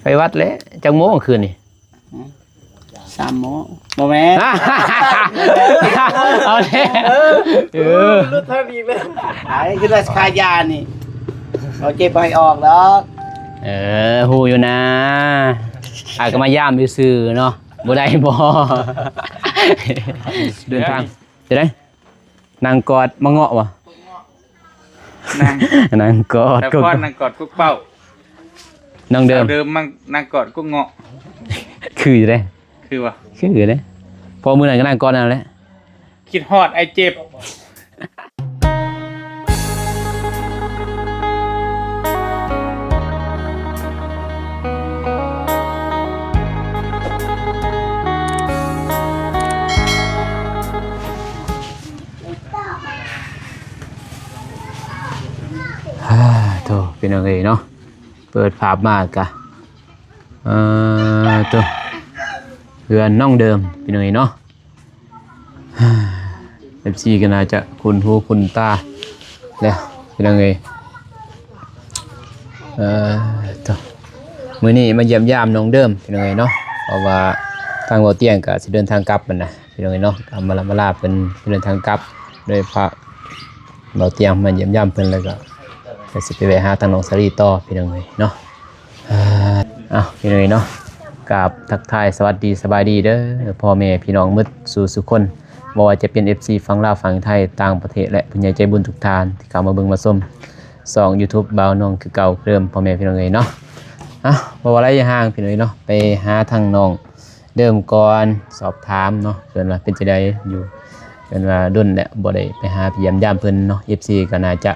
ໄປວັດແຫຼະ. ຈັກໂມງຄືນນີ້? ສາມໂມງ. ບໍ່ແມ່ນ. ເອົາແລ້ວ. ເອີ ເອີ ຫຼຸດທາງອີກແລ້ວ. ໄອ້ ຄືວ່າຂາຍຢານີ້ ເຂົາເຈັບບໍ່ໃຫ້ອອກດອກ. ເອີ ຮູ້ຢູ່ນາ. ອາ ກໍມາຢາມຊື່ໆເນາະ. ບໍ່ໄດ້ບໍ່? ເດີນທາງ ຈະໄດ້ ນັ່ງກອດມາເງາະບໍ່? ນັ່ງ ນັ່ງກອດ ແລ້ວກໍ ກ່ອນນັ່ງກອດກຸກເປົ້າ. ນ້ອງເດີມ ສາວເດີມມັງນັ່ງກອດກຸກເງາະ. ຄືຢູ່ເດ້. ຄືບໍ່? ຄືຢູ່ເດ້. ເພາະມື້ນັ້ນກໍນັ່ງກອດນັ້ນແຫຼະ. ຄິດຮອດອ້າຍເຈັບ. ໂທ້ ພີ່ນ້ອງເອີຍເນາະ, ເປີດພາບມາກະ ເອີ ໂທ້ ເຮືອນນ້ອງເດີມ ພີ່ນ້ອງເອີຍເນາະ. ເອັຟຊີກໍໜ້າຈະຄຸ້ນຫູຄຸ້ນຕາແລ້ວ ພີ່ນ້ອງເອີຍ. ເອີ ໂທ້ ມື້ນີ້ມາຢ້ຽມຢາມນ້ອງເດີມ ພີ່ນ້ອງເອີຍເນາະ, ເພາະວ່າທາງເບົາຕຽງກໍຊິເດີນທາງກັບຫັ້ນນະ ພີ່ນ້ອງເອີຍເນາະ. ກໍມາລຳມາລາເພິ່ນ ຊິເດີນທາງກັບ ໂດຍພາ ເບົາຕຽງມາຢ້ຽມຢາມເພິ່ນ ແລ້ວກໍ ກໍຊິໄປແວະຫາທາງນ້ອງສາລີຕໍ່ ພີ່ນ້ອງເອີຍເນາະ. ເອົາ ພີ່ນ້ອງເອີຍເນາະ, ກາບທັກທາຍສະຫວັດດີສະບາຍດີເດີ ພໍ່ແມ່ພີ່ນ້ອງໝົດສູ່ສຸຄົນ, ບໍ່ວ່າຈະເປັນເອັຟຊີຝັ່ງລາວ, ຝັ່ງໄທ, ຕ່າງປະເທດ ແລະ ຜູ້ໃຫຍ່ໃຈບຸນທຸກທ່ານທີ່ເຂົ້າມາເບິ່ງມາຊົມຊ່ອງຢູທູບບ່າວນອງຄືເກົ່າເດີມ ພໍ່ແມ່ພີ່ນ້ອງເອີຍເນາະ. ເອົາ ບໍ່ວ່າໄລຢ່າຫ່າງ ພີ່ນ້ອງເອີຍເນາະ, ໄປຫາທາງນ້ອງເດີມກ່ອນ ສອບຖາມເນາະ ເພິ່ນວ່າເປັນຈັ່ງໃດຢູ່, ເພິ່ນວ່າດົນແລ້ວບໍ່ໄດ້ໄປຫາໄປຢ້ຽມຢາມເພິ່ນເນາະ, ເອັຟຊີກໍໜ້າຈະ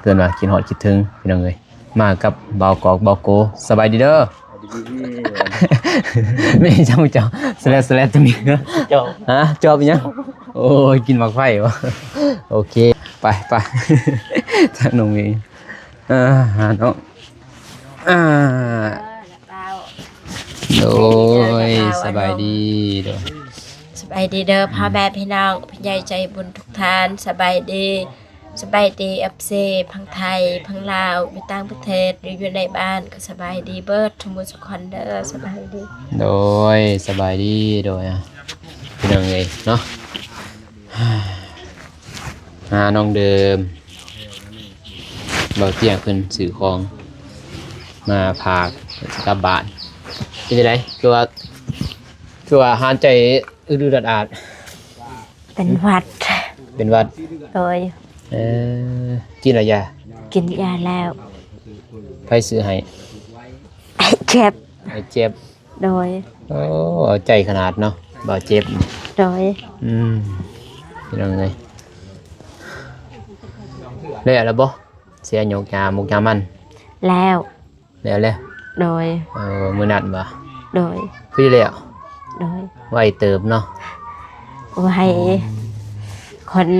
ເພິ່ນວ່າຄິດຮອດຄິດເຖິງ ພີ່ນ້ອງເອີຍ. ມາກັບບ່າວກອກ ບ່າວໂກ. ສະບາຍດີເດີ. ແມ່ນຫຍັງເຈົ້າ ສະແລດ ສະແລດຕົງນີ້? ຈອບ. ຮະ? ຈອບອີຫຍັງ? ໂອ້ຍ ກິນໝາກໄຟບໍ? ໂອເຄ ໄປ ໄປ ທາງນ້ອງເມ. ອ່າ ຫາເນາະ ອ່າ ໂດຍ ສະບາຍດີ ໂດຍ ສະບາຍດີເດີ ພໍ່ແມ່ພີ່ນ້ອງ ຜູ້ໃຫຍ່ໃຈບຸນທຸກທ່ານ ສະບາຍດີ. ສະບາຍດີ ເອັຟຊີ ຝັ່ງໄທ ຝັ່ງລາວ ຢູ່ຕ່າງປະເທດ ຢູ່ ຢູ່ໃນບ້ານ ກໍສະບາຍດີເບິດທຸກໝູ່ທຸກຄົນເດີ ສະບາຍດີ. ໂດຍ ສະບາຍດີ ໂດຍ ພີ່ນ້ອງເອີຍເນາະ, ຫານ້ອງເດີມ ເບົາຕຽງເພິ່ນຊື້ຂອງມາຝາກ ເພິ່ນຊິກັບບ້ານ. ເປັນຈັ່ງໃດ? ຄືວ່າ ຄືວ່າຫາຍໃຈອຶດໆອາດໆ. ເປັນຫວັດ. ເປັນຫວັດ? ໂດຍ. ເອີ ກິນລະຢາ? ກິນຢາແລ້ວ. ໃຜຊື້ໃຫ້? ອ້າຍເຈັບ. ອ້າຍເຈັບ. ໂດຍ. ໂອ້ ເອົາໃຈຂະໜາດເນາະ ບ່າວເຈັບ. ໂດຍ. ອືມ ພີ່ນ້ອງເອີຍ ແລ້ວລະບໍ່? ເສຍຫຍ້າໝົກຫຍ້າມັນ. ແລ້ວ. ແລ້ວແຫຼະ. ໂດຍ. ເອີ ມື້ນັ້ນບໍ່? ໂດຍ. ຄືແລ້ວ. ໂດຍ. ໄວເຕີບເນາະ. ໄວ. ອືມ ຄົນ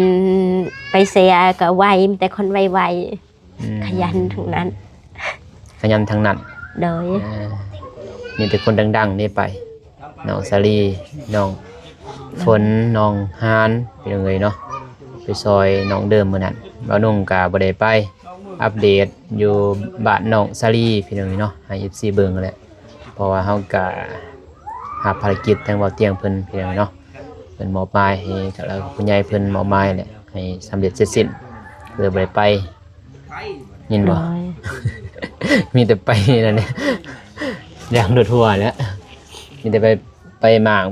ໄປເສຍກໍໄວ ມີແຕ່ຄົນໄວໆ. ອືມ ຂະຫຍັນທັງນັ້ນ. ຂະຫຍັນທັງນັ້ນ. ໂດຍ. ເອີ ມີແຕ່ຄົນດັງໆນີ້ໄປ. ນ້ອງສາລີ ນ້ອງຝົນ ນ້ອງຮານ ພີ່ນ້ອງເອີຍເນາະ, ໄປຊ່ອຍນ້ອງເດີມມື້ນັ້ນ. ບ່າວນຸ່ງກະບໍ່ໄດ້ໄປ ອັບເດດຢູ່ບ້ານນ້ອງສາລີ ພີ່ນ້ອງເອີຍເນາະ ໃຫ້ເອັຟຊີເບິ່ງແຫຼະ, ເພາະວ່າເຮົາກະຮັບພາລະກິດທາງບ່າວຕຽງເພິ່ນ ພີ່ນ້ອງເອີຍເນາະ, ເພິ່ນມອບໝາຍໃຫ້ ແລ້ວຜູ້ໃຫຍ່ເພິ່ນມອບໝາຍແຫຼະ ໃຫ້ສຳເລັດເສັດສິ້ນ ເລີຍບໍ່ໄດ້ໄປ. ຍິນບໍ່? ໂດຍ. ມີແຕ່ໄປນັ້ນແຫຼະ ຢ່າງລົດຫົວແຫຼະ, ມີແຕ່ໄປ ໄປໝາກ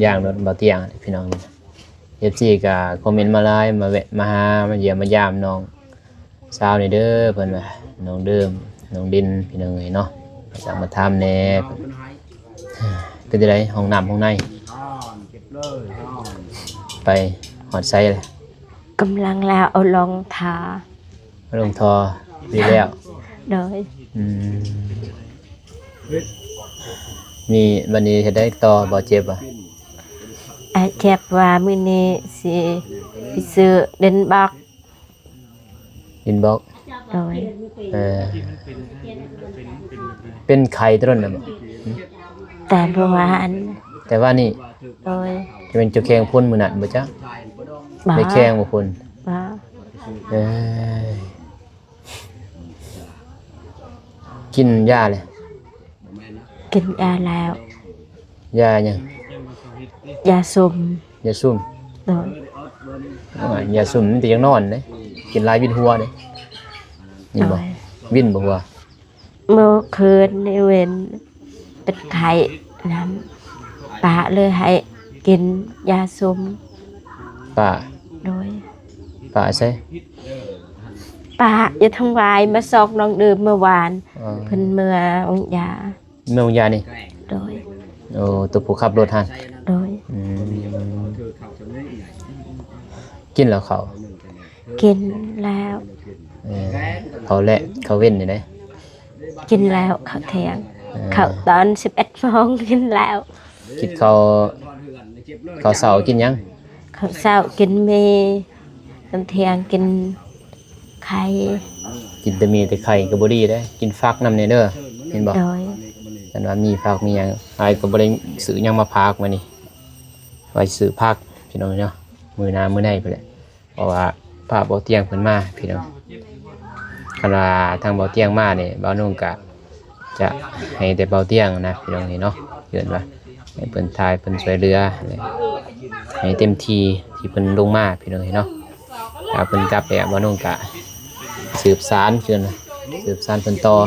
ຢ່າງລົດບໍ່ຕຽງ ພີ່ນ້ອງ. ເອັຟຊີກໍຄອມເມັນມາຫຼາຍ ມາແວະມາຫາ ມາຢ້ຽມມາຢາມນ້ອງສາວນີ້ເດີ ເພິ່ນວ່າ ນ້ອງເດີມ ນ້ອງດິນ ພີ່ນ້ອງເອີຍເນາະ, ສັ່ງມາຖາມແດ່. ເປັນຈັ່ງໃດ ຫ້ອງນ້ຳຫ້ອງໃນ ໄປຮອດໃສແລ້ວ? ກຳລັງແລ້ວ ເອົາລົງທໍ່ ລົງທໍ່ດີແລ້ວ. ໂດຍ. ອືມ ນີ້ ບັດນີ້ເຮັດໃດຕໍ່ ບໍ່ເຈັບຫວາ? ອາ ເຈັບວ່າມື້ນີ້ຊິໄປຊື້ດິນບລັອກ. ດິນບລັອກ. ໂດຍ. ເອີ ເປັນໄຂ້ແຕ່ດົນແລ້ວບໍ່? ແຕ່ເມື່ອວານ. ແຕ່ວານນີ້? ໂດຍ. ຈະແມ່ນເຈົ້າແຂ່ງພົນມື້ນັ້ນບໍ່ຈັກ? ບໍ່. ໄດ້ແຂ່ງບໍ່ພົນ? ບໍ່. ເອີ ເອີ ກິນຢາແລ້ວ? ກິນຢາແລ້ວ. ຢາຫຍັງ? ຢາຊຸມ. ຢາຊຸມ? ໂດຍ. ໂອ້ຍ ຢາຊຸມມີແຕ່ຢາກນອນເດ້ ກິນຫຼາຍວິນຫົວເດ້. ຍິນບໍ່? ໂດຍ. ວິນບໍ່ຫົວ? ມື້ຄືນນີ້ເວັນເປັນໄຂ້ນຳ ປ້າເລີຍໃຫ້ກິນຢາຊຸມ. ປ້າ? ໂດຍ. ປ້າໃສ? ປ້າຢູ່ທາງວາຍ ມາຊອກນ້ອງດື່ມເມື່ອວານ. ອໍ ເພິ່ນເມືອອງຢາ. ເມືອອງຢານີ້? ໂດຍ. ໂອ້ ຕົວຜູ້ຂັບລົດຫັ້ນ? ໂດຍ. ອືມ ກິນແລ້ວເຂົ້າ? ກິນແລ້ວ. ເອີ ເຂົ້າແລະ ເຂົ້າເວັນນີ້ເດ້? ກິນແລ້ວ ເຂົ້າທ່ຽງ. ເອີ ເຂົ້າຕອນສິບເອັດໂມງ ກິນແລ້ວ. ກິນເຂົ້າ ເຂົ້າເຊົ້າກິນຫຍັງ? ເຂົ້າເຊົ້າກິນໝີ່ ຕອນທ່ຽງກິນໄຂ່. ກິນແຕ່ໝີ່ແຕ່ໄຂ່ກໍບໍ່ດີເດ້ ກິນຜັກນຳແດ່ເດີ ເຫັນບໍ່? ໂດຍ. ຄັນວ່າມີຜັກມີຫຍັງ ອ້າຍກໍບໍ່ໄດ້ຊື້ຫຍັງມາຝາກມື້ນີ້ ວ່າຊິຊື້ຜັກ ພີ່ນ້ອງເນາະ ມື້ໜ້າມື້ໃນພຸ້ນແຫຼະ. ເພາະວ່າພາເບົາຕຽງເພິ່ນມາພີ່ນ້ອງ ຄັນວ່າທາງເບົາຕຽງມານີ້ ບ່າວນຸ່ງກະຈະໃຫ້ແຕ່ເບົາຕຽງນະພີ່ນ້ອງເອີຍເນາະ ເອີ້ນວ່າໃຫ້ເພິ່ນຖ່າຍເພິ່ນຊ່ວຍເຫຼືອ ໃຫ້ເຕັມທີ່ທີ່ເພິ່ນລົງມາພີ່ນ້ອງເອີຍເນາະ. ຖ້າເພິ່ນກັບແລ້ວ ບ່າວນຸ່ງກະສືບສານ ເອີ້ນວ່າສືບສານເພິ່ນຕໍ່.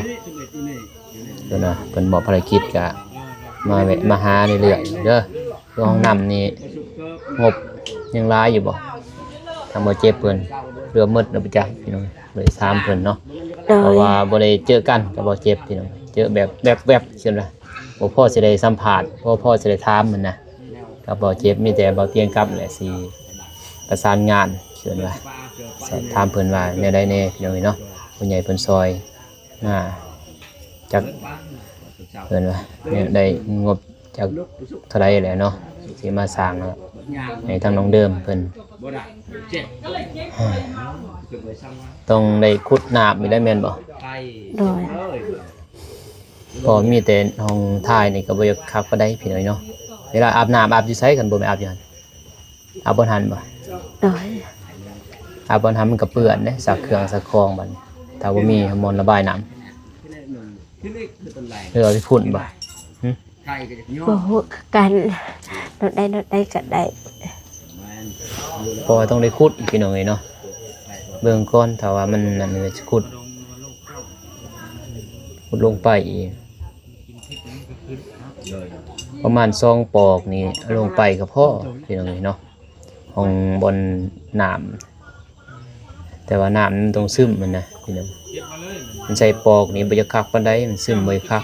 ເພິ່ນວ່າເພິ່ນມອບພາລະກິດກະມາແວະມາຫາເລື້ອຍໆເດີ. ຄືຫ້ອງນ້ຳນີ້ງົບຍັງຫຼາຍຢູ່ບໍ່? ທາງບໍ່ເຈັບເພິ່ນເກືອບໝົດແລ້ວບໍ່ຈັກພີ່ນ້ອງ ບໍ່ໄດ້ຖາມເພິ່ນເນາະ. ໂດຍ. ເພາະວ່າບໍ່ໄດ້ເຈີກັນກັບບໍ່ເຈັບພີ່ນ້ອງ ເຈີແບບແວບໆ ຊັ້ນລະ ບໍ່ພໍຊິໄດ້ສຳພາດ ບໍ່ພໍຊິໄດ້ຖາມຫັ້ນນະ. ກັບບໍ່ເຈັບມີແຕ່ເບົາຕຽງກັບແຫຼະຊິປະສານງານ ເອີ້ນວ່າສອບຖາມເພິ່ນວ່າແນວໃດແດ່ພີ່ນ້ອງເອີຍເນາະ ຜູ້ໃຫຍ່ເພິ່ນຊ່ອຍ ມາຈັກ ເອີ້ນວ່າໄດ້ງົບຈັກເທົ່າໃດແຫຼະເນາະ ຊິມາສ້າງໃຫ້ທາງນ້ອງເດີມເພິ່ນ ຕ້ອງໄດ້ຂຸດນ້ຳອີກແລ້ວແມ່ນບໍ່? ໂດຍ. ເພາະມີແຕ່ຫ້ອງຖ່າຍນີ້ກໍບໍ່ຢາກຄັກປານໃດພີ່ນ້ອງເນາະ ເວລາອາບນ້ຳອາບຢູ່ໃສ ຄັນບໍ່ແມ່ນອາບຢູ່ຫັ້ນ? ອາບບ່ອນຫັ້ນບໍ່? ໂດຍ. ອາບບ່ອນຫັ້ນມັນກໍເປື້ອນເດ້ ຊັກເຄື່ອງຊັກຂອງບັດນີ້ ຖ້າບໍ່ມີບ່ອນລະບາຍນ້ຳ ຫຼືວ່າຊິຂຸດບໍ່? ຫຶ? ບໍ່ຮູ້ຄືກັນ ແນວໃດແນວໃດກໍໄດ້ ເພາະວ່າຕ້ອງໄດ້ຂຸດພີ່ນ້ອງເອີຍເນາະ ເບິ່ງກ່ອນ ຖ້າວ່າມັນນັ້ນກໍຊິຂຸດ ຂຸດລົງໄປອີກ ປະມານສອງປອກນີ້ລົງໄປກໍພໍພີ່ນ້ອງເອີຍເນາະ ຂອງບ່ອນນ້ຳ ແຕ່ວ່ານ້ຳມັນຕ້ອງຊຶມຫັ້ນນະພີ່ນ້ອງ ມັນໃສ່ປອກນີ້ບໍ່ຢາກຄັກປານໃດ ມັນຊຶມບໍ່ຢາກຄັກ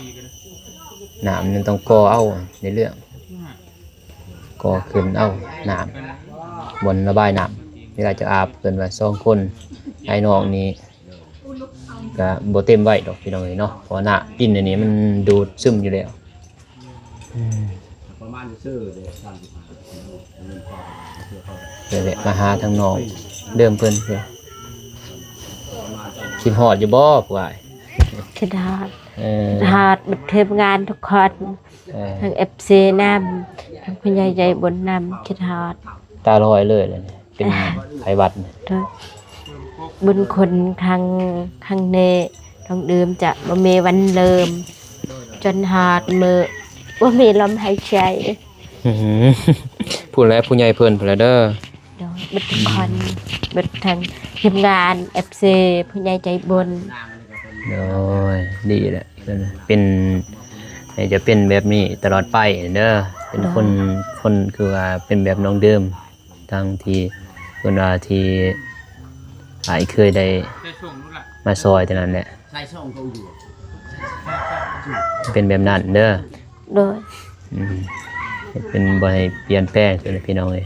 ນ້ຳມັນຕ້ອງກໍເອົາໃນເລື່ອງ ກໍຂຶ້ນເອົານ້ຳ ບ່ອນລະບາຍນ້ຳ ເວລາຈະອາບ ເອີ້ນວ່າສອງຄົນ ອ້າຍນ້ອງນີ້ ກະບໍ່ເຕັມໄວ້ດອກພີ່ນ້ອງເອີຍເນາະ ເພາະວ່ານ້ຳດິນອັນນີ້ມັນດູດຊຶມຢູ່ແລ້ວ ອືມ ປະມານຊື່ໆເດ້ ສາມສິບຫ້າ ເດີແຫຼະ ມາຫາທາງນ້ອງເດີມເພິ່ນ ຄິດຮອດຢູ່ບໍ່ຜູ້ອ້າຍ? ຄິດຮອດ ເອີ ຄິດຮອດບັດທີມງານທຸກຄົນ ເອີ ທັງເອັຟຊີນຳ ທັງຜູ້ໃຫຍ່ໃຈບຸນນຳ ຄິດຮອດ ຕາລອຍເລີຍແຫຼະນີ້ ເປັນ ເອີ ໄຂ້ຫວັດນີ້ ໂດຍ ບຸນຄຸນຄັ້ງ ຄັ້ງນີ້ ນ້ອງດື່ມຈະບໍ່ມີວັນລືມ ຈົນຮອດມື້ບໍ່ມີລົມຫາຍໃຈ ອື ພຸ້ນແຫຼະ ຜູ້ໃຫຍ່ເພິ່ນພຸ້ນແຫຼະເດີ ໂດຍ ເບິດທຸກຄົນ ອື ເບິດທັງທີມງານ ເອັຟຊີ ຜູ້ໃຫຍ່ໃຈບຸນ ໂດຍ ດີແຫຼະ ເປັນ ໃຫ້ຈະເປັນແບບນີ້ຕະຫຼອດໄປເດີ ເປັນຄົນ ໂດຍ ຄົນຄືວ່າເປັນແບບນ້ອງດື່ມ ທັງທີ່ເພິ່ນວ່າທີ່ອ້າຍເຄີຍໄດ້ມາຊ່ອຍເທົ່ານັ້ນແຫຼະ ເປັນແບບນັ້ນເດີ ໂດຍ ອືມ ເປັນບໍ່ໃຫ້ປ່ຽນແປງ ພີ່ນ້ອງເອີຍ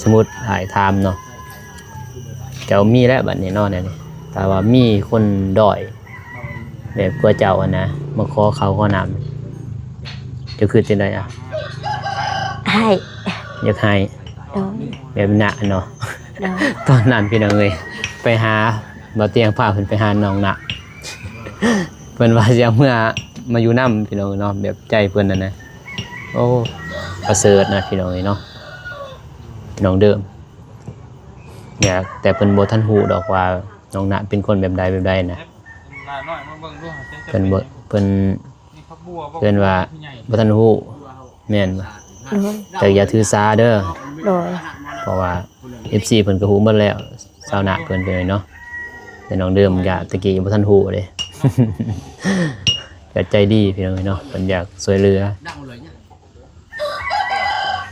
ສົມມຸດອ້າຍຖາມເນາະ ເຈົ້າມີແລ້ວບັດນີ້ເນາະ ແນວນີ້ ຖ້າວ່າມີຄົນດ້ອຍ ແບບກວ່າເຈົ້າຫັ້ນນະ ມາຂໍເຂົ້າຂໍນ້ຳ ເຈົ້າຄິດຈັ່ງໃດອະ? ໃຫ້ ຢາກໃຫ້ ໂດຍ ແບບນັ້ນເນາະ ໂດຍ ຕອນນັ້ນພີ່ນ້ອງເອີຍ ໄປຫາ ບ່າວຕຽງພາເພິ່ນໄປຫານ້ອງນະ ເພິ່ນວ່າຊິເອົາເມືອມາຢູ່ນຳພີ່ນ້ອງເນາະ ແບບໃຈເພິ່ນຫັ້ນນະ ໂອ້ ປະເສີດນະພີ່ນ້ອງເອີຍເນາະ ນ້ອງເດີມ ຢາກ ແຕ່ເພິ່ນບໍ່ທັນຮູ້ດອກວ່ານ້ອງນະເປັນຄົນແບບໃດແບບໃດນະ ເພິ່ນບໍ່ ເພິ່ນ ເພິ່ນວ່າບໍ່ທັນຮູ້ ແມ່ນບໍ່? ໂດຍ ແຕ່ຢ່າຖືສາເດີ ໂດຍ ເພາະວ່າເອັຟຊີເພິ່ນກໍຮູ້ໝົດແລ້ວ ຊາວນາເພິ່ນເປັນເນາະ ແຕ່ນ້ອງເດີມກະຕະກີ້ບໍ່ທັນຮູ້ເດ້ ກະໃຈດີພີ່ນ້ອງເອີຍເນາະ ເພິ່ນຢາກຊ່ວຍເຫຼືອ.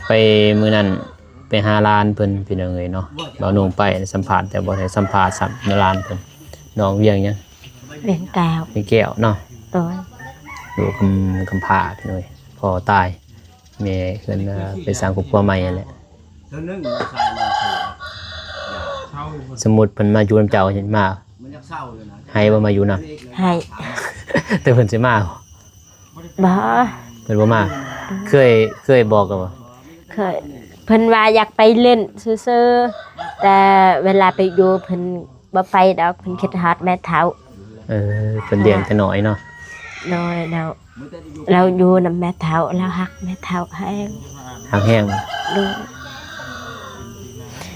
ໄປມື້ນັ້ນໄປຫາຫຼານເພິ່ນພີ່ນ້ອງເອີຍເນາະ ບ່າວນຸ່ງໄປສຳພາດ ແຕ່ບໍ່ໄດ້ສຳພາດຊ້ຳ ຫຼານເພິ່ນ ນ້ອງວຽງຫຍັງ? ວຽງແກ້ວ ວຽງແກ້ວເນາະ ໂດຍ ຢູ່ກຳ ກຳພ້າພີ່ນ້ອງເອີຍ ພໍ່ຕາຍ ແມ່ເພິ່ນ ເອີ ໄປສ້າງຄອບຄົວໃໝ່ຫັ້ນແຫຼະ. ສົມມຸດເພິ່ນມາຢູ່ນຳເຈົ້າ ມາໃຫ້ບໍ່ ມາຢູ່ນຳ? ໃຫ້ ແຕ່ເພິ່ນຊິມາບໍ່? ບໍ່ ເພິ່ນບໍ່ມາ ເຄີຍ ເຄີຍບອກກັນບໍ່? ເຄີຍ ເພິ່ນວ່າຢາກໄປຫຼິ້ນຊື່ໆ ແຕ່ເວລາໄປຢູ່ເພິ່ນບໍ່ໄປດອກ ເພິ່ນຄິດຮອດແມ່ເຖົ້າ ເອີ ເພິ່ນລ້ຽງແຕ່ນ້ອຍເນາະ ໂດຍ ແລ້ວ ລາວຢູ່ນຳແມ່ເຖົ້າ ລາວຮັກແມ່ເຖົ້າແຮງ ຮັກແຮງ ໂດຍ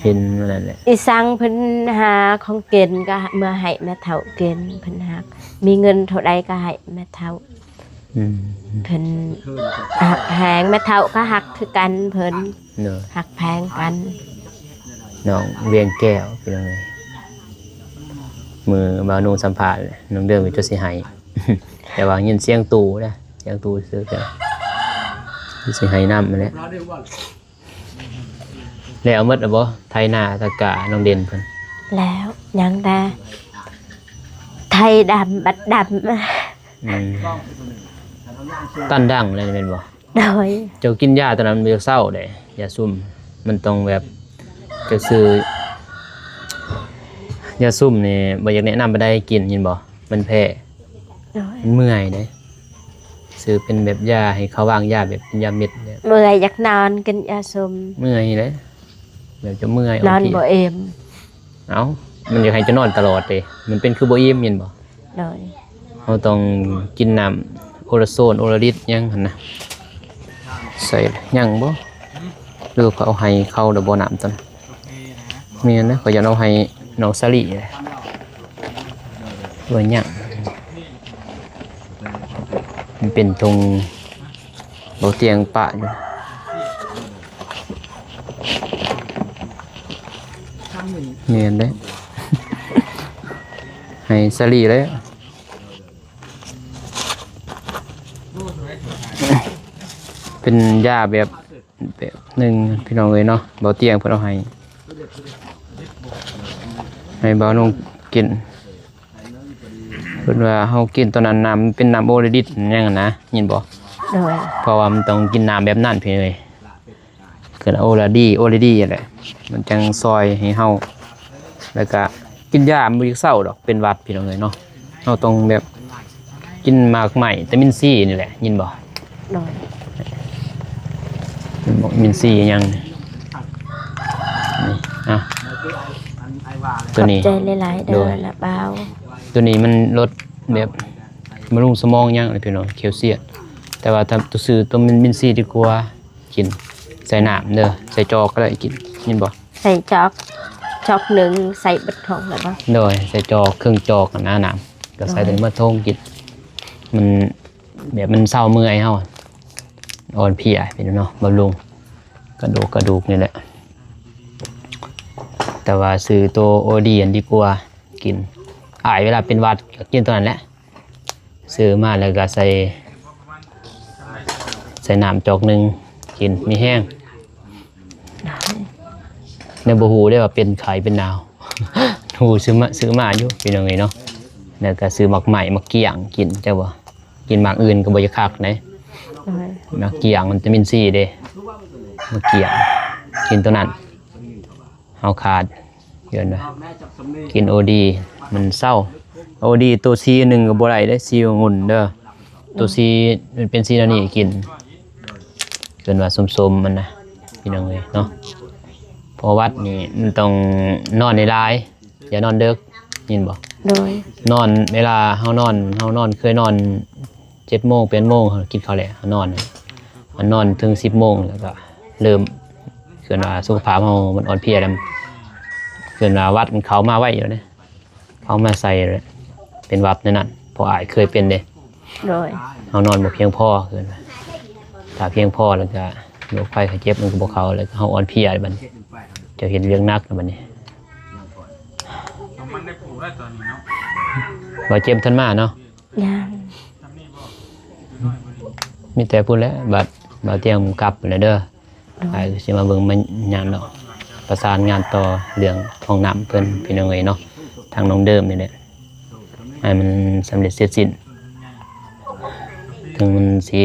ເຫັນນັ້ນແຫຼະ ອີສັງເພິ່ນຫາຂອງກິນກໍເມືອໃຫ້ແມ່ເຖົ້າກິນ ເພິ່ນຮັກ ມີເງິນເທົ່າໃດກໍໃຫ້ແມ່ເຖົ້າ ອືມ ເພິ່ນຮັກແຮງ ແມ່ເຖົ້າກໍຮັກຄືກັນ ເພິ່ນ ໂດຍ ຮັກແພງກັນ ນ້ອງວຽງແກ້ວ ພີ່ນ້ອງເອີຍ ມື້ບ່າວນຸ່ງສຳພາດ ນ້ອງເດີມກໍຈະຊິໄຫ້ ແຕ່ວ່າຍິນສຽງຕູ້ນະ ສຽງຕູ້ຊື່ໆ ກໍຊິໄຫ້ນຳຫັ້ນແຫຼະ. ແລ້ວໝົດແລ້ວບໍ່ ໄຖນາຕະການ້ອງເດັ່ນເພິ່ນ? ແລ້ວ ຍັງແຕ່ໄຖດຳບັດດຳ ອືມ ຕັນດັງແລ້ວແມ່ນບໍ່? ໂດຍ ເຈົ້າກິນຢາຕົວນັ້ນບໍ່ຢາກເຊົາເດ້ ຢາຊຸມ ມັນຕ້ອງແບບ ເຈົ້າຊື້ຢາຊຸມນີ້ ບໍ່ຢາກແນະນຳປານໃດໃຫ້ກິນ ເຫັນບໍ່? ມັນແພ້ ໂດຍ ມັນເມື່ອຍເດ້ ຊື້ເປັນແບບຢາໃຫ້ເຂົາວາງຢາ ແບບເປັນຢາເມັດເດ້ ເມື່ອຍຢາກນອນ ກິນຢາຊຸມ ເມື່ອຍເດ້ ແບບຈະເມື່ອຍ ນອນ ອ່ອນເພຍ ບໍ່ເອີມ ເອົ້າ ມັນຢາກໃຫ້ເຈົ້ານອນຕະຫຼອດເດ້ ມັນເປັນຄືບໍ່ອີ່ມ ແມ່ນບໍ່? ໂດຍ ເຮົາຕ້ອງກິນນ້ຳໂອລາໂຊນ ໂອລາລິດ ຫຍັງຫັ້ນນະ ໃສ່ ຍັງບໍ່? ຫຼືເຂົາເອົາໃຫ້ເຂົາແລ້ວບໍ່ ນ້ຳຕົວນັ້ນ? ແມ່ນນະ ຂ້ອຍຢາກເອົາໃຫ້ນ້ອງສາລີ ວ່າຍັງ ມັນເປັນຖົງ ເບົາຕຽງປະຢູ່ ແມ່ນເດ້ ໃຫ້ສາລີເລີຍ ເປັນຢາແບບ ແບບໜຶ່ງພີ່ນ້ອງເອີຍເນາະ ເບົາຕຽງເພິ່ນເອົາໃຫ້ ໃຫ້ບ່າວນຸ່ງກິນ ເພິ່ນວ່າເຮົາກິນຕອນນັ້ນ ນ້ຳມັນເປັນນ້ຳໂອລາດິດຫຍັງຫັ້ນນະ ຍິນບໍ່? ໂດຍ ເພາະວ່າມັນຕ້ອງກິນນ້ຳແບບນັ້ນພີ່ເອີຍ ຄືໂອລາດີ ໂອລາດີຫັ້ນແຫຼະ ມັນຈັ່ງຊ່ອຍໃຫ້ເຮົາ ແລ້ວກະກິນຢາມັນບໍ່ຢາກເຊົາດອກ ເປັນຫວັດພີ່ນ້ອງເອີຍເນາະ ເຮົາຕ້ອງແບບກິນໝາກໄມ້ ວິຕາມິນຊີນີ້ແຫຼະ ຍິນບໍ່? ໂດຍ ວິຕາມິນຊີຫຍັງນີ້ ນີ້ ອ່ະ ຕົວນີ້ ຂອບໃຈຫຼາຍໆເດີ ໂດຍ ນະບ່າວ ຕົວນີ້ມັນລົດແບບບຳລຸງສະໝອງຫຍັງນີ້ພີ່ນ້ອງ ແຄວຊຽມ ແຕ່ວ່າຖ້າໂຕຊື້ໂຕວິຕາມິນຊີດີກວ່າ ກິນໃສ່ນ້ຳເດີ ໃສ່ຈອກກໍໄດ້ກິນ ຍິນບໍ່? ໃສ່ຈອກ ຈອກໜຶ່ງໃສ່ເບິດຖົງເລີຍບໍ່? ໂດຍ ໃສ່ຈອກ ເຄິ່ງຈອກຫັ້ນນະ ນ້ຳ ກໍໃສ່ ໂດຍ ໂຕນີ້ໝົດຖົງກິນ ມັນແບບມັນເຊົາເມື່ອຍເຮົາ ອ່ອນເພຍ ເປັນເນາະ ບຳລຸງກະດູກ ກະດູກນີ້ແຫຼະ ແຕ່ວ່າຊື້ໂຕໂອດີຫັ້ນດີກວ່າກິນ ອ້າຍເວລາເປັນຫວັດກໍກິນໂຕນັ້ນແຫຼະ ຊື້ມາແລ້ວກໍໃສ່ ໃສ່ນ້ຳຈອກໜຶ່ງ ກິນມີແຮງ ແນວບໍ່ຮູ້ເດ້ວ່າເປັນໄຂ້ເປັນໜາວ ຮູ້ ຊື້ມາ ຊື້ມາຢູ່ພີ່ນ້ອງເອີຍເນາະ ແລ້ວກໍຊື້ໝາກໄມ້ ໝາກກ້ຽງກິນ ເຈົ້າວ່າກິນໝາກອື່ນກໍບໍ່ຢາກຄັກເດ້ ໂດຍ ໝາກກ້ຽງ ວິຕາມິນຊີເດ້ ໝາກກ້ຽງ ກິນໂຕນັ້ນ ເຮົາຂາດ ເອີ້ນວ່າກິນໂອດີ ມັນເຊົາ ໂອດີໂຕຊີໜຶ່ງກໍບໍ່ໄດ້ເດ້ ຊີອົງຸ່ນເດີ ໂຕຊີມັນເປັນສີແນວນີ້ກິນ ເອີ້ນວ່າສົ້ມໆມັນນະ ພີ່ນ້ອງເອີຍເນາະ ເພາະຫວັດນີ້ມັນຕ້ອງນອນຫຼາຍໆ ຢ່ານອນເດິກ ຍິນບໍ່? ໂດຍ ນອນ ເວລາເຮົານອນ ເຮົານອນ ເຄີຍນອນ ເຈັດໂມງ ແປດໂມງ ເຮົາກິນເຂົ້າແລ້ວ ເຮົານອນ ເຮົານອນເຖິງສິບໂມງ ແລ້ວກໍເລີ່ມ ເອີ້ນວ່າສຸຂະພາບເຮົາມັນອ່ອນເພຍແລ້ວ ເອີ້ນວ່າຫວັດມັນເຂົ້າມາໄວຢູ່ເດ້ ເຂົ້າມາໃສ່ເລີຍ ເປັນຫວັດແນວນັ້ນ ພໍ່ອ້າຍເຄີຍເປັນເດ້. ໂດຍ ເຮົານອນບໍ່ພຽງພໍ ເອີ້ນວ່າ ຖ້າພຽງພໍແລ້ວກະໂລກໄຂ້ໄຂ້ເຈັບມັນກໍບໍ່ເຂົ້າ ແລ້ວເຮົາອ່ອນເພຍບັດນີ້ ເຈົ້າເຮັດວຽກໜັກແລ້ວບັດນີ້. ບໍ່ເຈັບທັນມາເນາະ. ຍັງ ມີແຕ່ພຸ້ນແຫຼະ ບາດບ່າວຕຽງກັບພຸ້ນແຫຼະເດີ. ໂດຍ ອ້າຍກໍຊິມາເບິ່ງມາຫຍັງດອກ ປະສານງານຕໍ່ເລື່ອງຫ້ອງນ້ຳເພິ່ນ ພີ່ນ້ອງເອີຍເນາະ ທາງນ້ອງເດີມນີ້ແຫຼະ ໃຫ້ມັນສຳເລັດເສັດສິ້ນ ເຖິງມັນຊິ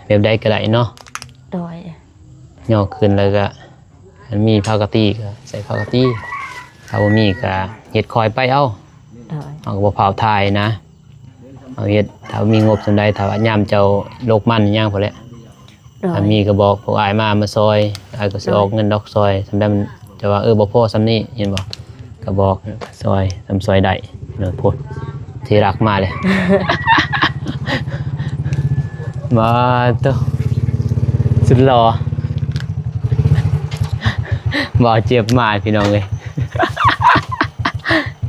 ແບບໃດກໍໄດ້ເນາະ. ໂດຍ ຍໍຂຶ້ນແລ້ວກໍ ຄັນມີຜ້າກະຕີກໍໃສ່ຜ້າກະຕີ ຖ້າບໍ່ມີກໍເຮັດຄ່ອຍໄປເອົາ. ໂດຍ ເຮົາກໍບໍ່ພ້າວຖ່າຍນະ ເຮົາເຮັດ ຖ້າມີງົບສ່ຳໃດ ຖ້າວ່າຍາມເຈົ້າໂລກມັນຫຍັງພຸ້ນແຫຼະ. ໂດຍ ຖ້າມີກໍບອກພວກອ້າຍມາ ມາຊ່ອຍ ອ້າຍກໍຊິອອກເງິນດອກຊ່ອຍ ສ່ຳໃດມັນຈະວ່າ ເອີ ບໍ່ພໍສ່ຳນີ້ ເຫັນບໍ່ ກໍບອກຊ່ອຍສ່ຳຊ່ອຍໄດ້ເນາະ. ໂພດ ທີ່ລັກມາເລີຍ ມາໂຕ ສຸດຫຼໍ່ ບ່າວເຈັບມາ ພີ່ນ້ອງເອີຍ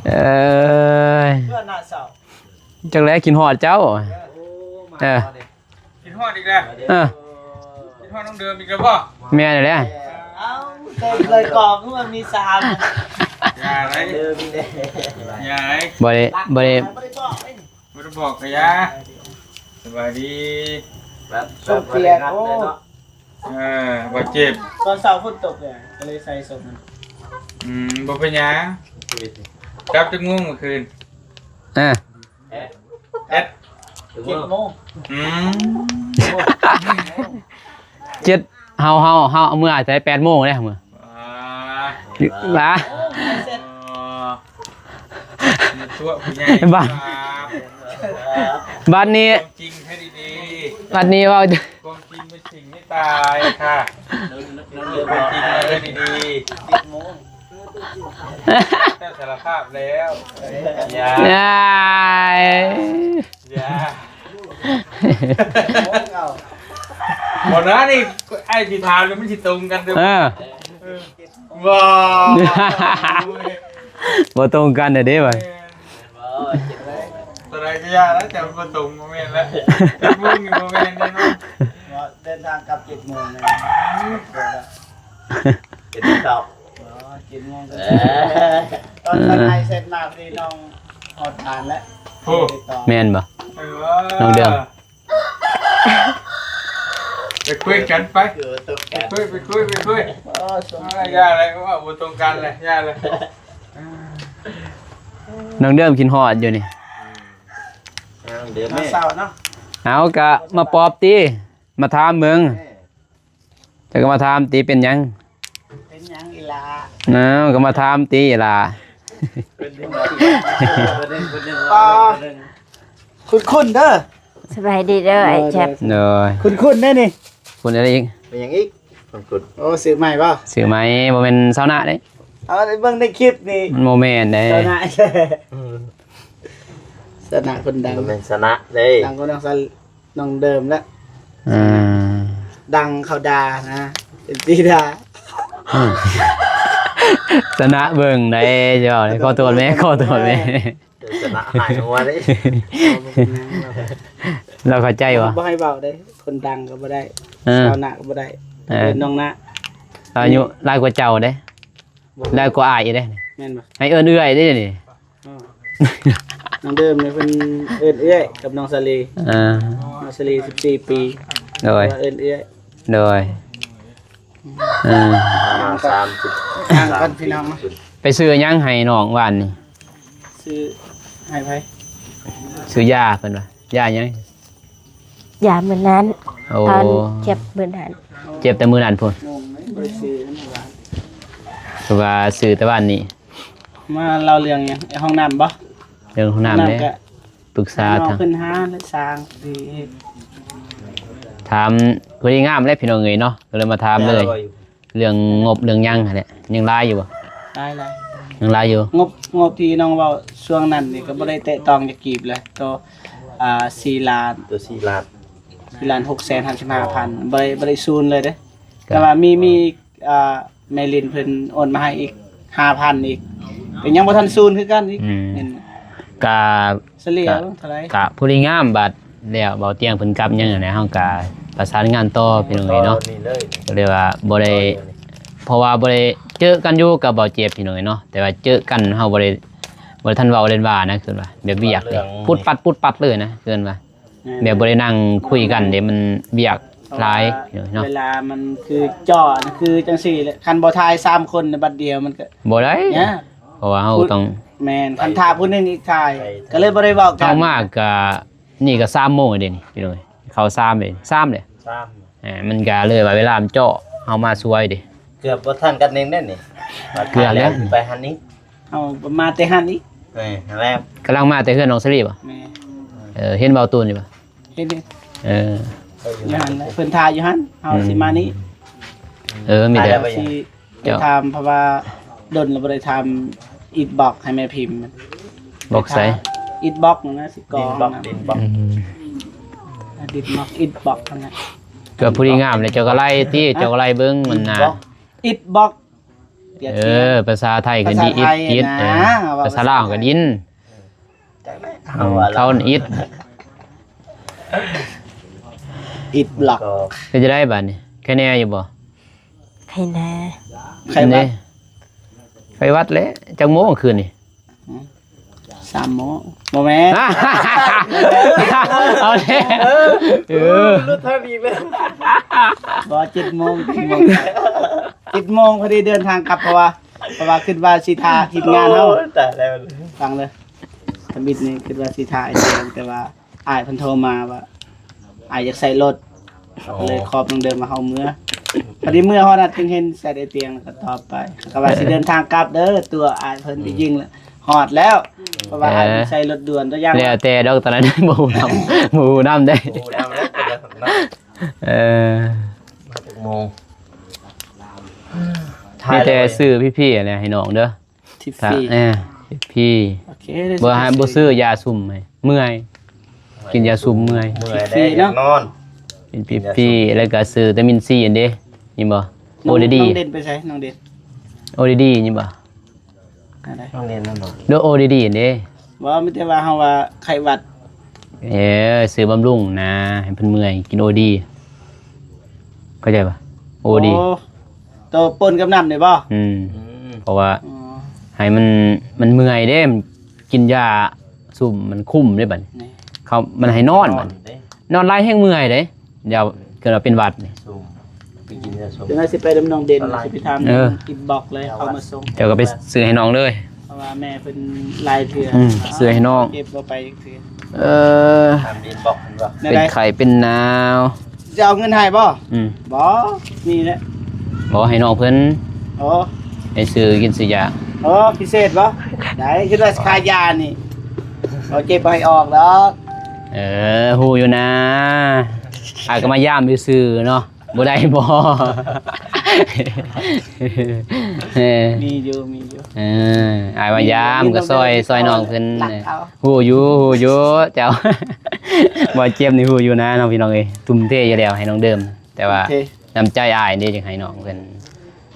ເອີຍ ເພື່ອນໜ້າເສົ້າ ຈັກແລ ຄິດຮອດເຈົ້າ. ເອີ ເອີ ມາ ເອີ ມາເດ້ ຄິດຮອດອີກແລ້ວ. ເອີ ຄິດຮອດນ້ອງເດີມອີກແລ້ວບໍ່? ແມ່ນແລ້ວ ເອົ້າ ເຕັມເລີຍ ກອງຄືວ່າມີສາມ ຢ່າໄດ໋ ເດີມອີກແລ້ວ ຢ່າໄດ໋ ບໍ່ໄດ້ ບໍ່ໄດ້ ບໍ່ໄດ້ບອກເດ້ ບໍ່ໄດ້ບອກກະຢ່າ. ສະບາຍດີ ແບບ ສົມເກຍດ ໂອ້ ເອີ ບາດເຈັບ ຕອນເຊົ້າຝົນຕົກເລີຍ ກໍເລີຍໃສ່ສົມ. ອືມ ບໍ່ເປັນຫຍັງ ກັບຈັກໂມງມື້ຄືນ? ເອີ ເອັດ ເຈັດໂມງ. ອືມ ເຈັດ ເຮົາ ເຮົາ ເຮົາເອົາເມືອໃສ່ແປດໂມງເດ້ ເມືອ ອ່າ ວ່າ ໂອ້ ເສັດ ເອີ ມີຕົວະຜູ້ໃຫຍ່ ບາດ ບາດນີ້ ຄວາມຈິງໃຫ້ດີໆ ບາດນີ້ເວົ້າ ຄວາມຈິງເປັນສິ່ງທີ່ຕາຍຄ່ະ ຄວາມຈິງເອົາໃຫ້ດີໆ. ເຈັດໂມງ ເຈົ້າສາລະພາບແລ້ວ ຢ່າ ຢ່າ ຢ່າ ບໍ່ນະ ນີ້ອ້າຍຊິຖາມແລ້ວມັນຊິຕົງກັນເດີ. ເອີ ເອີ ບໍ່ ບໍ່ຕົງກັນເດ້ບາດ ຕົວໃດກໍຢ່າແລ້ວ ແຕ່ມັນບໍ່ຕົງ ບໍ່ແມ່ນແລ້ວ ຈັກໂມງນີ້ບໍ່ແມ່ນແນ່ນອນ. ເດີນທາງກັບເຈັດໂມງເລີຍ ເຈັດເຊົ້າ ອໍ ເຈັດໂມງ ເອີ ຕອນໄປໄທເສັດມາພໍດີນ້ອງຮອດບ້ານແລ້ວ. ໂອ້ ແມ່ນບໍ່ ເອີ ນ້ອງເດືອນ ໄປຄຸຍກັນໄປ ເອີ ຕົກກັນ ໄປຄຸຍ ໄປຄຸຍ ໄປຄຸຍ. ອໍ ສົມ ເອີ ຢ່າເລີຍ ເວົ້າບໍ່ຕົງກັນເລີຍ ຢ່າເລີຍ. ນ້ອງເດີມຄິດຮອດຢູ່ນີ້ ນ້ອງເດີມ ມາເຊົ້າເນາະ ເອົາກະມາປອບຕິ ມາຖາມເບິ່ງ ເຈົ້າກໍມາຖາມຕິ ເປັນຫຍັງ ເປັນຫຍັງອີ່ຫຼ້າ ເອົາກໍມາຖາມຕິອີ່ຫຼ້າ. ເປັນຫຍັງ ເປັນຫຍັງ ເປັນຫຍັງ ຄຸ້ນໆເດີ. ສະບາຍດີເດີອ້າຍແຈັບ ໂດຍ ຄຸ້ນໆເດ້ນີ້ ຄຸ້ນອີ່ຫຼີອີກ ເປັນຫຍັງອີກ ຄຸ້ນໆ. ໂອ້ ຊື້ໃໝ່ບໍ່ ຊື້ໃໝ່ ບໍ່ແມ່ນຊາວນາເດ້ ເອົາໄດ້ເບິ່ງໃນຄລິບນີ້ ມັນບໍ່ແມ່ນເດ້ ຊາວນາ ອືມ ຊາວນາຄົນດັງ ບໍ່ແມ່ນຊາວນາເດ້ ດັງກວ່ານ້ອງຊາ ນ້ອງເດີມແລ້ວ ອ່າ ດັງເຂົາດ່ານະ ເອັຟຊີດ່າ ອືມ ຊະນະເບິ່ງໄດ້ ເຈົ້າ ຂໍໂທດແມ່ ຂໍໂທດແມ່ ເຈົ້າຊະນະຫາຍຫົວເດ້ ລາວເຂົ້າໃຈບໍ່ ບໍ່ໃຫ້ເວົ້າເດ້ ຄົນດັງກໍບໍ່ໄດ້ ເອີ ຊາວນະກໍບໍ່ໄດ້ ເອີ ເອີ້ນນ້ອງນະ ອາຍຸຫຼາຍກວ່າເຈົ້າເດ້ ບໍ່ ຫຼາຍກວ່າອ້າຍອີກເດ້ ແມ່ນບໍ່ ໃຫ້ເອີ້ນເອື້ອຍເດ້ນີ້. ອໍ ນ້ອງເດີມນີ້ເພິ່ນເອີ້ນເອື້ອຍກັບນ້ອງສາລີ ອ່າ ນ້ອງສາລີສິບສີ່ປີ ໂດຍ ເອີ້ນເອື້ອຍ ໂດຍ ອ່າ ສາມສິບ ຫ່າງກັນພີ່ນ້ອງເນາະ. ໄປຊື້ຫຍັງໃຫ້ນ້ອງວານນີ້? ຊື້ໃຫ້ໃຜ? ຊື້ຢາເພິ່ນວ່າ ຢາຫຍັງ? ຢາມື້ນັ້ນ ໂອ້ ຕອນເຈັບມື້ນັ້ນ ເຈັບແຕ່ມື້ນັ້ນພຸ້ນ ຄືວ່າຊື້ແຕ່ວານນີ້. ມາເລົ່າເລື່ອງຫຍັງ? ຫ້ອງນ້ຳບໍ່? ເລື່ອງຫ້ອງນ້ຳເດ້ ປຶກສາ ເພິ່ນຫາແລະສ້າງ ຖາມ ພໍດີງາມແຫຼະພີ່ນ້ອງເອີຍເນາະ ກໍເລີຍມາຖາມເລີຍ ເລື່ອງງົບເລື່ອງຫຍັງຫັ້ນແຫຼະ ຍັງຫຼາຍຢູ່ບໍ່? ຫຼາຍໆ ຍັງຫຼາຍຢູ່. ງົບ ງົບທີ່ນ້ອງເວົ້າຊ່ວງນັ້ນນີ້ກໍບໍ່ໄດ້ແຕະຕ້ອງຈັກກີບເລີຍ ໂຕ ອ່າ ສີ່ລ້ານ ໂຕສີ່ລ້ານ ສີ່ລ້ານຫົກແສນຫ້າສິບຫ້າພັນ ບໍ່ໄດ້ ບໍ່ໄດ້ສູນເລີຍເດ້. ແຕ່ວ່າມີ ມີ ອ່າ ແມ່ລິນເພິ່ນໂອນມາໃຫ້ອີກຫ້າພັນອີກ ກໍຍັງບໍ່ທັນສູນຄືກັນອີກ. ອືມ ເຫັນ ກະ ສະເລ່ຍເທົ່າໃດ? ກະຜູ້ດີງາມ ບາດແລ້ວເບົາຕຽງເພິ່ນກັບຫຍັງຫັ້ນແຫຼະ ເຮົາກະປະສານງານຕໍ່ພີ່ນ້ອງເອີຍເນາະ. ນີ້ເລີຍ ກໍເລີຍວ່າບໍ່ໄດ້ ເພາະວ່າບໍ່ໄດ້ເຈີກັນຢູ່ກັບເບົາເຈັບພີ່ນ້ອງເອີຍເນາະ, ແຕ່ວ່າເຈີກັນເຮົາບໍ່ໄດ້ ບໍ່ໄດ້ທັນເວົ້າເລີຍວ່ານະ ຄືວ່າແບບວຽກເດ້ ປຸດປັດ ປຸດປັດເລີຍນະ ຄືວ່າ ແມ່ນ ແບບບໍ່ໄດ້ນັ່ງຄຸຍກັນເດ້ ມັນວຽກຫຼາຍເນາະ. ເວລາມັນຄືຈໍ້ ຄືຈັ່ງຊີ້ແຫຼະ ຄັນບໍ່ຖ່າຍສາມຄົນໃນບັດດຽວມັນກໍບໍ່ໄດ້ ຍາກ ເພາະວ່າເຮົາຕ້ອງ ແມ່ນ ຄັນຖ້າຜູ້ໜຶ່ງອີກຖ່າຍ ກໍເລີຍບໍ່ໄດ້ເວົ້າກັນ. ເຮົາມາກໍ ນີ້ກໍສາມໂມງເດ້ນີ້ພີ່ນ້ອງເອີຍ ເຂົ້າສາມເດ້ ສາມເດ້ ສາມ ອ່າ ມັນກໍເລີຍວ່າເວລາມັນເຈາະ ເຮົາມາສວຍເດ້ ເກືອບບໍ່ທັນກັນເອງເດ້ນີ້. ເກືອບແລ້ວ ໄປຫັ້ນນີ້ ເຮົາມາແຕ່ຫັ້ນອີກ ເອີ ຫັ້ນແຫຼະ ກຳລັງມາແຕ່ເຮືອນນ້ອງສາລີບໍ່? ແມ່ນ ເອີ ເຫັນເບົາຕູນຢູ່ບໍ່? ເຫັນຢູ່ ເອີ ຢູ່ຫັ້ນແຫຼະ ເພິ່ນຖ້າຢູ່ຫັ້ນ ເຮົາ ອືມ ຊິມານີ້ ເອີ ມີແຕ່ ຊິໄປຖາມ ເພາະວ່າດົນແລ້ວບໍ່ໄດ້ຖາມອິດບັອກໃຫ້ແມ່ພິມ ບັອກໃສ? ອິດບັອກນັ້ນນະ ຊິກອງ ດິນບັອກ ດິນບັອກ ອືມ ດິນບັອກ ອິດບັອກນັ້ນນະ ກໍຜູ້ດີງາມແຫຼະ ເຈົ້າກໍໄລ່ຕິ ເຈົ້າກໍໄລ່ເບິ່ງມັນນະ ອິດບັອກ ເອີ ພາສາໄທກໍດິນ ອິດ ເອີ ພາສາລາວກໍດິນ ເຂົາອິດ ອິດບລັອກ ເປັນຈັ່ງໃດບາດນີ້ ໄຄແນ່ຢູ່ບໍ່? ໄຄແນ່ ໄຄຫວັດ ໄຄຫວັດແຫຼະ. ຈັກໂມງຄືນນີ້? ສາມໂມງ ບໍ່ແມ່ນ ເອົາແລ້ວ ເອີ ຫຼຸດທາງອີກແລ້ວ ບໍ່ ເຈັດໂມງ ເຈັດໂມງ ເຈັດໂມງພໍດີເດີນທາງກັບ ເພາະວ່າ ເພາະວ່າຄິດວ່າຊິຖ້າທີມງານເຮົາ ໂອ້ຍ ຕາຍແລ້ວ ຟັງເດີ ທຳອິດນີ້ຄິດວ່າຊິຖ້າອ້າຍແດງ ແຕ່ວ່າອ້າຍເພິ່ນໂທມາວ່າອ້າຍຢາກໃສ່ລົດ ເຮົາກໍເລີຍຂອບນ້ອງເດີມວ່າເຮົາເມືອ ພໍດີເມືອຮອດນັ້ນຈຶ່ງເຫັນໃສ່ໄດ້ຕຽງ ແລ້ວກໍຕອບໄປ ກໍວ່າຊິເດີນທາງກັບເດີ ຕົວອ້າຍເພິ່ນ ອືມ ໄປຍິງແລ້ວ ຮອດແລ້ວ ເອີ ເພາະວ່າອ້າຍ ເອີ ໃສ່ລົດດ່ວນ ຕົວຢ່າງ ແລ້ວແຕ່ດອກ ຕອນນັ້ນບໍ່ຮູ້ນຳ ບໍ່ຮູ້ນຳເດ້ ບໍ່ຮູ້ນຳແລ້ວ ເອີ ມາຈັກໂມງ ມີແຕ່ຊື້ພີໆ ຫັ້ນແຫຼະໃຫ້ນ້ອງເດີ. ທິບຟີ ເອີ ທິບຟີ ໂອເຄ ບໍ່ໃຫ້ ບໍ່ຊື້ຢາຊຸມໃຫ້ ເມື່ອຍ ກິນຢາຊຸມເມື່ອຍ ເມື່ອຍ ເດ້ ຢາກນອນ ກິນທິບຟີ ແລ້ວກໍຊື້ວິຕາມິນຊີຫັ້ນເດ້ ຍິນບໍ່? ນ້ອງ ໂອດີດີ ນ້ອງເດັ່ນໄປໃສ? ນ້ອງເດັ່ນ ໂອດີດີ ຍິນບໍ່? ອັນໃດ? ນ້ອງເດັ່ນນັ້ນບໍ່? ໂດ ໂອດີດີຫັ້ນເດ້ ບໍ່ ມີແຕ່ວ່າເຮົາວ່າໄຂ້ຫວັດ ເອີ ຊື້ບຳລຸງນະ ໃຫ້ເພິ່ນເມື່ອຍ ກິນໂອດີ ເຂົ້າໃຈບໍ່? ໂອດີ ໂອ້ ໂຕປົນກັບນ້ຳນີ້ບໍ່? ອືມ ອືມ ເພາະວ່າ ອໍ ໃຫ້ມັນ ມັນເມື່ອຍເດ້ ມັນກິນຢາຊຸມ ມັນຄຸມເດ້ບັດນີ້ ນີ້ ເຂົາ ມັນໃຫ້ນອນ ນອນ ບັດນີ້ ເດ້ ນອນຫຼາຍແຮງເມື່ອຍເດ້ ດຽວເກີດວ່າເປັນຫວັດນີ້ ຊຸມ ໄປກິນຢາຊຸມ ຈັ່ງໃດຊິໄປນຳນ້ອງເດັ່ນ ຊິໄປຖາມ ເອີ ອິນບັອກເລີຍ ເຂົາມາສົ່ງ ເຈົ້າກໍໄປຊື້ໃຫ້ນ້ອງເລີຍ ເພາະວ່າແມ່ເພິ່ນຫຼາຍເທື່ອ ອືມ ຊື້ໃຫ້ນ້ອງ ເກັບບໍ່ໄປຈັກເທື່ອ ເອີ ຖາມອິນບັອກເພິ່ນວ່າ ເປັນໄຂ້ເປັນໜາວ ຈະເອົາເງິນໃຫ້ບໍ່? ອືມ ບໍ່ ມີແຫຼະ ບໍ່ ໃຫ້ນ້ອງເພິ່ນ ໂອ້ ໃຫ້ຊື້ກິນຊື້ຢາ ໂອ້ ພິເສດບໍ່? ໄດ້ ຄິດວ່າຄ່າຢານີ້ ບໍ່ເຈັບບໍ່ໃຫ້ອອກດອກ ເອີ ຮູ້ຢູ່ນາ ອ້າຍກໍມາຢາມຊື່ໆເນາະ ບໍ່ໄດ້ບໍ່? ເອີ ມີຢູ່ ມີຢູ່ ເອີ ອ້າຍມາຢາມ ມີຢູ່ ກໍຊ່ອຍ ມີຢູ່ ຊ່ອຍນ້ອງເພິ່ນ ເອີ ຮູ້ຢູ່ ຮູ້ຢູ່ ເຈົ້າ ບໍ່ເຈັບນີ້ຮູ້ຢູ່ນະ ນ້ອງ ພີ່ນ້ອງເອີຍ ທຸ່ມເທຢູ່ແລ້ວໃຫ້ນ້ອງເດີມ ແຕ່ວ່າ ທຸ່ມເທ ນ້ຳໃຈອ້າຍເດ້ ຈັ່ງໃຫ້ນ້ອງເພິ່ນ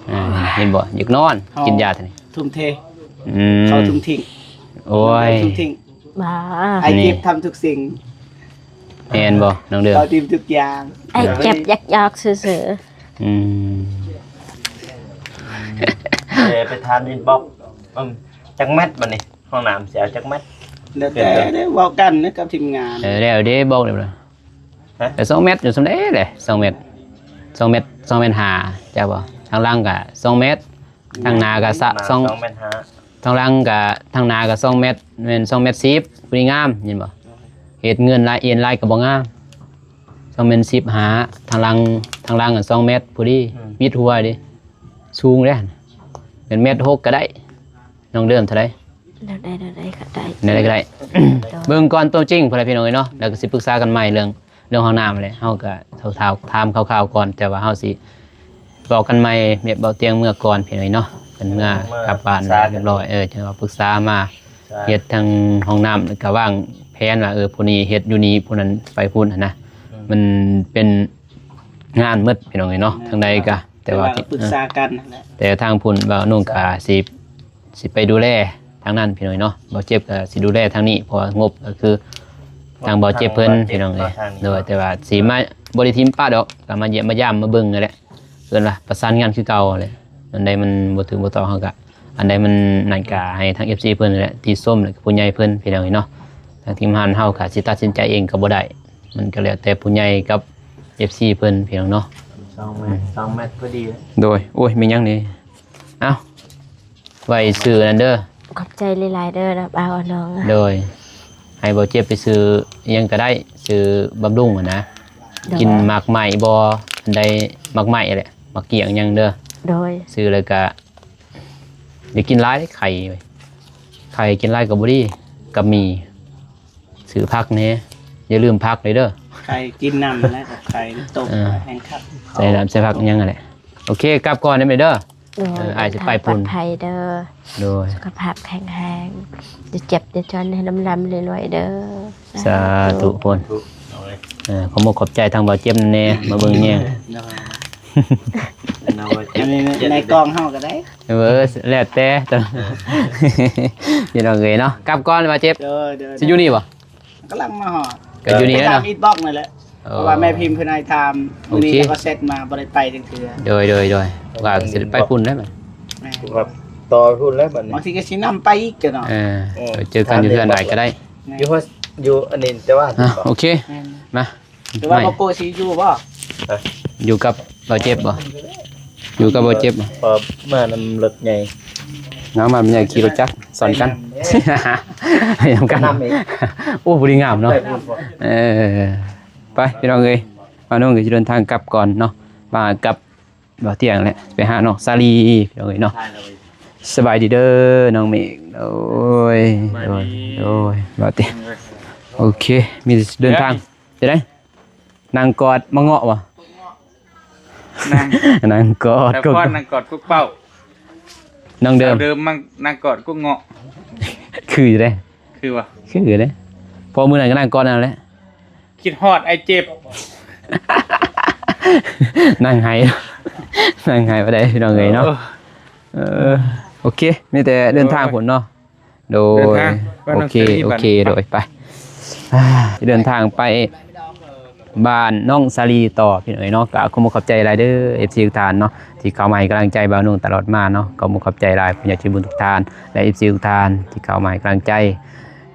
ອ່າ ເຫັນບໍ່? ຢາກນອນ ເຮົາ ກິນຢາເທົ່ານີ້ ທຸ່ມເທ ອືມ ເຂົາທຸ່ມຖິ້ມ ໂອ້ຍ ທຸ່ມຖິ້ມ ບ້າ ອ້າຍເຈັບ ນີ້ ທຳທຸກສິ່ງ ແມ່ນບໍ່ນ້ອງເດີມ? ເຂົາຖິ້ມທຸກຢ່າງ ອ້າຍເຈັບຢາກຢອກຊື່ໆ ອືມ ເອີ ໄປຖາມອິນບັອກ ອືມ ຈັກແມັດບັດນີ້ ຫ້ອງນ້ຳຊິເອົາຈັກແມັດ? ແລ້ວແຕ່ເດ້ ເວົ້າກັນກັບທີມງານ ເອີ ແລ້ວເດ້ ບອກເດ້ ຮະ? ແຕ່ສອງແມັດຢູ່ສ່ຳໃດແຫຼະ ສອງແມັດ ສອງແມັດ ສອງແມັດຫ້າ ຈັກບໍ່? ທາງຫຼັງກະສອງແມັດ ທາງໜ້າກະສະ ສອງ ສອງແມັດຫ້າ ທາງຫຼັງກະ ທາງໜ້າກະສອງແມັດ ແມ່ນສອງແມັດສິບ ຜູ້ນີ້ງາມ ເຫັນບໍ່? ເຮັດເງິນຫຼາຍ ເອັນຫຼາຍກະບໍ່ງາມ ສອງແມັດສິບຫ້າ ທາງຫຼັງ ທາງຫຼັງກະສອງແມັດພໍດີ ອືມ ມິດຫົວເດ້ ສູງເດ້ ແມ່ນແມັດຫົກກະໄດ້ ນ້ອງເດີມເທົ່າໃດ? ແນວໃດ ແນວໃດກໍໄດ້ ແນວໃດກໍໄດ້ ໂດຍ ເບິ່ງກ່ອນຕົວຈິງພຸ້ນແຫຼະພີ່ນ້ອງເອີຍເນາະ ແລ້ວກໍຊິປຶກສາກັນໃໝ່ເລື່ອງ ເລື່ອງຫ້ອງນ້ຳແຫຼະ ເຮົາກໍຖາມ ຖາມ ຖາມຂ່າວໆກ່ອນ ແຕ່ວ່າເຮົາຊິບອກກັນໃໝ່ ແບບເບົາຕຽງເມືອກ່ອນພີ່ນ້ອງເອີຍເນາະ ເພິ່ນເມືອ ເອີ ກັບບ້ານແລ້ວຮຽບຮ້ອຍ ເອີ ຈັ່ງວ່າປຶກສາມາ ໃຊ່ ເຮັດທາງຫ້ອງນ້ຳ ແລ້ວກໍວາງແຜນວ່າ ເອີ ຜູ້ນີ້ເຮັດຢູ່ນີ້ ຜູ້ນັ້ນໄປພຸ້ນຫັ້ນນະ ອືມ ມັນເປັນງານໝົດພີ່ນ້ອງເອີຍເນາະ ແມ່ນ ທາງໃດກໍ ແຕ່ວ່າ ແຕ່ວ່າກໍປຶກສາກັນຫັ້ນແຫຼະ ແຕ່ທາງພຸ້ນບ່າວນຸ່ງກໍຊິ ຊິໄປດູແລ ທາງນັ້ນພີ່ນ້ອງເນາະ. ບ່າວເຈັບກໍຊິດູແລທາງນີ້ ເພາະວ່າງົບກໍຄືທາງບ່າວເຈັບເພິ່ນ ທາງບ່າວເຈັບ ພີ່ນ້ອງເອີຍ ເນາະ ທາງ ໂດຍ ແຕ່ວ່າຊິມາ ບໍ່ໄດ້ຖິ້ມປະດອກ ກໍມາຢ້ຽມມາຢາມມາເບິ່ງນັ້ນແຫຼະ ເອີ້ນວ່າປະສານງານຄືເກົ່າແຫຼະ. ອັນໃດມັນບໍ່ຖືກບໍ່ຕ້ອງ ເຮົາກໍ ອັນໃດມັນນັ້ນກໍໃຫ້ທາງເອັຟຊີເພິ່ນແຫຼະ ທີ່ຊົມ ແລະ ຜູ້ໃຫຍ່ເພິ່ນ ພີ່ນ້ອງເອີຍເນາະ. ທາງທີມງານເຮົາກໍຊິຕັດສິນໃຈເອງກໍບໍ່ໄດ້ ມັນກໍແລ້ວແຕ່ຜູ້ໃຫຍ່ກັບເອັຟຊີເພິ່ນ ພີ່ນ້ອງເນາະ. ສອງແມັດ ສອງແມັດພໍດີ. ໂດຍ ໂອ້ຍ ແມ່ນຫຍັງນີ້? ເອົ້າ ໄວ້ຊື່ນັ້ນເດີ ຂອບໃຈຫຼາຍໆເດີ ບ່າວອານອງ. ໂດຍ ໃຫ້ບ່າວເຈັບໄປຊື້ຫຍັງກໍໄດ້ ຊື້ບຳລຸງຫັ້ນນະ. ໂດຍ ກິນໝາກໄມ້ບໍ່? ອັນໃດໝາກໄມ້ແຫຼະ ໝາກກ້ຽງຫຍັງເດີ. ໂດຍ ຊື້ແລ້ວກະ ຢ່າກິນຫຼາຍເດ້ ໄຂ່ ໄຂ່ກິນຫຼາຍກໍບໍ່ດີ ກໍມີ ຊື້ຜັກແດ່ ຢ່າລືມຜັກເລີຍເດີ. ໄຂ່ກິນນຳແລ້ວກໍໄຂ່ຕົ້ມ ເອີ ແຫ້ງຄັກ ໃສ່ນ້ຳໃສ່ຜັກຫຍັງຫັ້ນແຫຼະ. ໂອເຄ ກັບກ່ອນເດີແມ່ເດີ. ໂດຍ ເອີ ອ້າຍຊິໄປພຸ້ນ ເດີນທາງປອດໄພເດີ. ໂດຍ ສຸຂະພາບແຂງແຮງ ຢ່າເຈັບຢ່າຈອນ ໃຫ້ລ່ຳໆລວຍໆເດີ. ສາທຸພຸ້ນ. ເອີ ຂໍມຸກຂອບໃຈທາງບ່າວເຈັບນຳແດ່ ມາເບິ່ງແຍງ. ໂດຍ ອັນນີ້ໃນກອງເຮົາກໍໄດ້. ເອີ ແລ້ວແຕ່ ພີ່ນ້ອງເອີຍເນາະ. ກັບກ່ອນບ່າວເຈັບ. ໂດຍໆ ຊິຢູ່ນີ້ບໍ່? ກຳລັງມາຮອດ ກໍຢູ່ນີ້ແຫຼະເນາະ ຕາມອິນບັອກນັ້ນແຫຼະ. ເອີ ເພາະວ່າແມ່ພິມເພິ່ນໃຫ້ຖາມ ໂອເຄ ມື້ນີ້ກໍເຊັດມາ ບໍ່ໄດ້ໄປຈັກເທື່ອ. ໂດຍໆໆ ວ່າຊິໄປພຸ້ນແລ້ວບັດ ແມ່ນ ຕໍ່ໄປພຸ້ນແລ້ວບັດນີ້ ບາງທີກໍຊິນຳໄປອີກເຈົ້າເນາະ. ເອີ ເອີ ເຈີກັນຢູ່ເຮືອນໃດກໍໄດ້. ແມ່ນ ຢູ່ ຢູ່ອັນນີ້ແຕ່ວ່າ ອ່ະ ໂອເຄ ແມ່ນ ມາ ຫຼືວ່າບໍ່ໂກະຊິຢູ່ບໍ່? ຢູ່ກັບບ່າວເຈັບບໍ່? ຢູ່ກັບບ່າວເຈັບບໍ່? ເພາະມານຳລົດໃຫຍ່ ເນາະ ມານຳໃຫຍ່ຂີ່ລົດຈັກສອນກັນ ໄປນຳກັນ ໄປນຳອີກ. ໂອ້ ຜູ້ດີງາມເນາະ. ໄປພຸ້ນບໍ່? ເອີ ໄປພີ່ນ້ອງເອີຍ ບ່າວນົງກໍຊິເດີນທາງກັບກ່ອນເນາະ ມາກັບບ່າວຕຽງແຫຼະ ໄປຫານ້ອງສາລີພີ່ນ້ອງເອີຍເນາະ. ສະບາຍດີເດີນ້ອງເມກ. ໂອ້ຍ ໂດຍ ໂດຍ ບ່າວຕຽງ. ໂອເຄ ມີແຕ່ເດີນທາງ ຈະໄດ້ ນັ່ງກອດມາເງາະບໍ່? ນັ່ງ ນັ່ງກອດ ສາວພອນນັ່ງກອດກຸກເປົ້າ ນ້ອງເດີມ ສາວເດີມມານັ່ງກອດກຸກເງາະ ຄືຢູ່ເດ້ ຄືບໍ່? ຄືຢູ່ເດ້ ເພາະມື້ນັ້ນກໍນັ່ງກອດນັ້ນແຫຼະ ຄິດຮອດອ້າຍເຈັບ ນັ່ງໄຫ້ ນັ່ງໄຫ້ບໍ່ໄດ້ພີ່ນ້ອງເອີຍເນາະ. ເອີ ເອີ ໂອເຄ ມີແຕ່ເດີນທາງພຸ້ນເນາະ. ໂດຍ ເດີນທາງ ໂອເຄ ໂອເຄ ໂດຍ ໄປ ອ່າ ເດີນທາງໄປບ້ານນ້ອງສາລີຕໍ່ພີ່ນ້ອງເອີຍເນາະ. ກໍຂໍຂອບໃຈຫຼາຍເດີ ເອັຟຊີ ທຸກທ່ານເນາະ ທີ່ເຂົ້າມາໃຫ້ກຳລັງໃຈບ່າວນຸ່ງຕະຫຼອດມາເນາະ. ກໍຂໍຂອບໃຈຫຼາຍ ຜູ້ໃຫຍ່ໃຈບຸນທຸກທ່ານ ແລະ ເອັຟຊີ ທຸກທ່ານທີ່ເຂົ້າມາໃຫ້ກຳລັງໃຈ.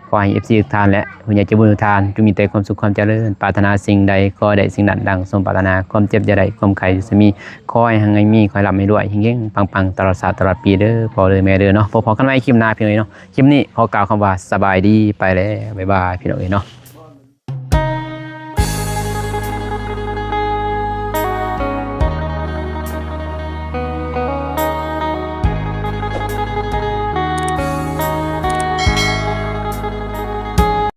ຂໍໃຫ້ ເອັຟຊີ ທຸກທ່ານ ແລະ ຜູ້ໃຫຍ່ໃຈບຸນທຸກທ່ານ ຈົ່ງມີແຕ່ຄວາມສຸກຄວາມຈະເລີນ ປາດຖະໜາສິ່ງໃດ ຂໍໃຫ້ໄດ້ສິ່ງນັ້ນດັ່ງສົມປາດຖະໜາ ຄວາມເຈັບຢ່າໄດ້ ຄວາມໄຂ້ຢ່າມີ ຂໍໃຫ້ຮັ່ງໃຫ້ມີ ຂໍໃຫ້ລ່ຳໃຫ້ລວຍ ເຮັງໆປັງໆ ຕະຫຼອດຊາດຕະຫຼອດປີເດີ ພໍ່ເດີແມ່ເດີເນາະ. ພໍ້ກັນໃໝ່ຄລິບໜ້າພີ່ນ້ອງເອີຍເນາະ. ຄລິບນີ້ຂໍກ່າວຄຳວ່າສະບາຍດີ ໄປແລ້ວ ບາຍບາຍ ພີ່ນ້ອງເອີຍເນາະ.